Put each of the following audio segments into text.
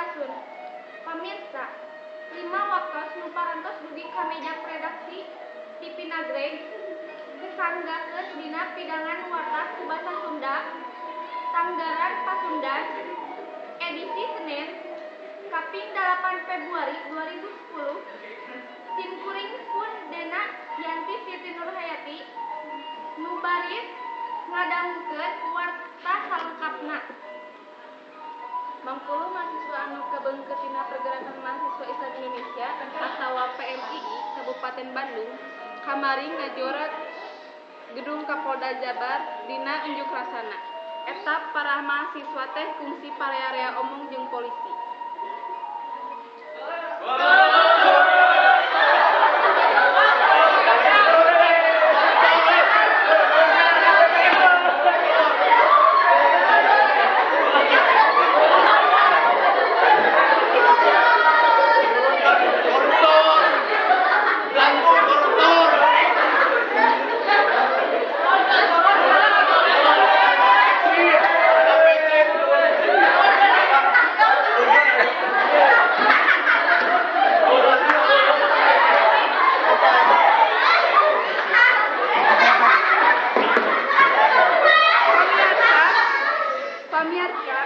Sampurasun. Pamirsa, 5 waktos nu parantos dugi ka meja redaksi TV Nagreg kasanggakeun dina pidangan warta ku basa Sunda Tanggaran Pasundan edisi Senin kaping 8 Februari 2010. Simkuring pun Dena Yanti Siti Nurhayati nu baris ngadangukeun warta salengkapna. Mangpuluh mahasiswa anu kabeungkeut tina Pergerakan Mahasiswa Islam Indonesia atawa PMII Kabupaten Bandung kamari ngajorag gedung Kapolda Jabar dina unjuk rasana. Eta para mahasiswa teh kungsi parea-rea omong jeung polisi. Pamirsa,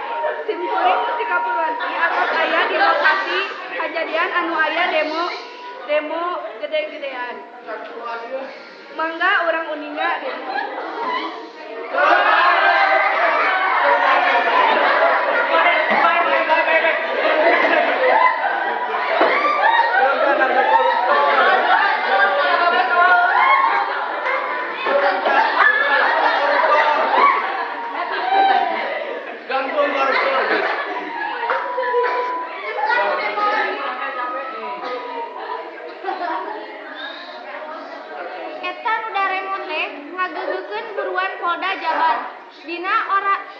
simkuring Mustika Purwanti atos aya di lokasi kajadian anu aya demo gede-gedean. Mangga urang uninga demo. Eta nu daremo teh ngageugeukeun buruan Polda Jabar. Dina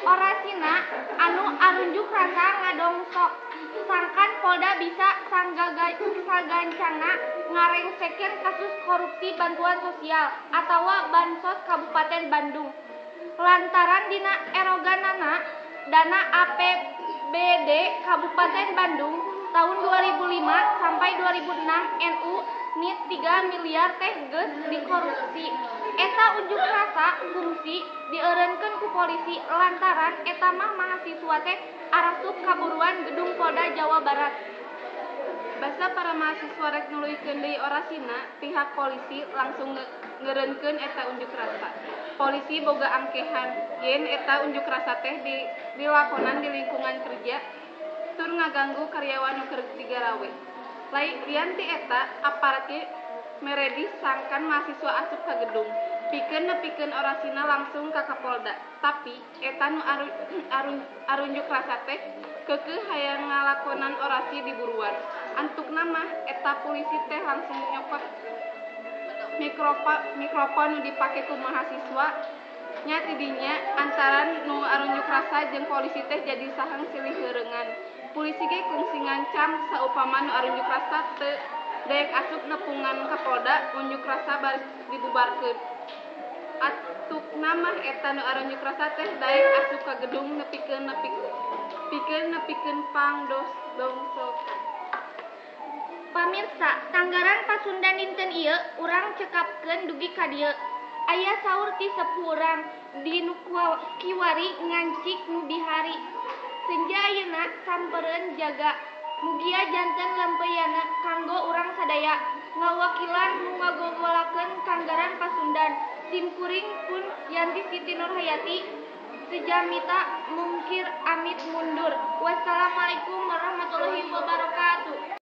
orasina anu arunjuk rasa ngadongsok sangkan Polda bisa sagancangna ngarengsekeun kasus korupsi bantuan sosial atawa bansos Kabupaten Bandung. Lantaran dina eroganana dana APBD Kabupaten Bandung tahun 2005 sampai 2006 NU nit 3 miliar teh geus dikorupsi. Eta unjuk rasa kungsi dieureunkeun ku polisi lantaran eta mah mahasiswa teh arasup kaburuan gedung Polda Jawa Barat. Basa para mahasiswa rek nuluykeun deui orasina, pihak polisi langsung ngeureunkeun eta unjuk rasa. Polisi boga angkehan yen eta unjuk rasa teh dilakonan di lingkungan kerja tur ngaganggu karyawan nu keur digarawe. Lian ti eta aparat ge meredi sangkan mahasiswa asup ka gedung pikeun nepikeun orasina langsung ka Kapolda. Tapi eta nu arunjuk rasa teh keukeuh hayang ngalakonan orasi di buruan. Antukna mah eta polisi teh langsung nyokot mikrofon nu dipake ku mahasiswa. Nya tidinya antaran nu arunjuk rasa jeung polisi teh jadi sahang silih heureungan. Polisi ge kungsi ngancam saupama nu arunjuk rasa teu daek asup nepungan Kapolda, unjuk rasa baris dibubarkeun. Atukna mah eta nu arunjuk rasa teh daek asup ka gedung nepikeun pangdongsokan. Pamirsa, Tanggaran Pasundan dinten ieu urang cekapkeun dugi ka dieu. Aya saur ti sepuh urang di nu kiwari ngancik nu bihari. Senja ayeuna sampereun jaga. Mugia janten lempeyana kanggo urang sadaya. Ngawakilan nu ngagogolakeun Tanggaran Pasundan. Simkuring pun Yanti Siti Nurhayati sejamita mungkir amit mundur. Wassalamualaikum warahmatullahi wabarakatuh.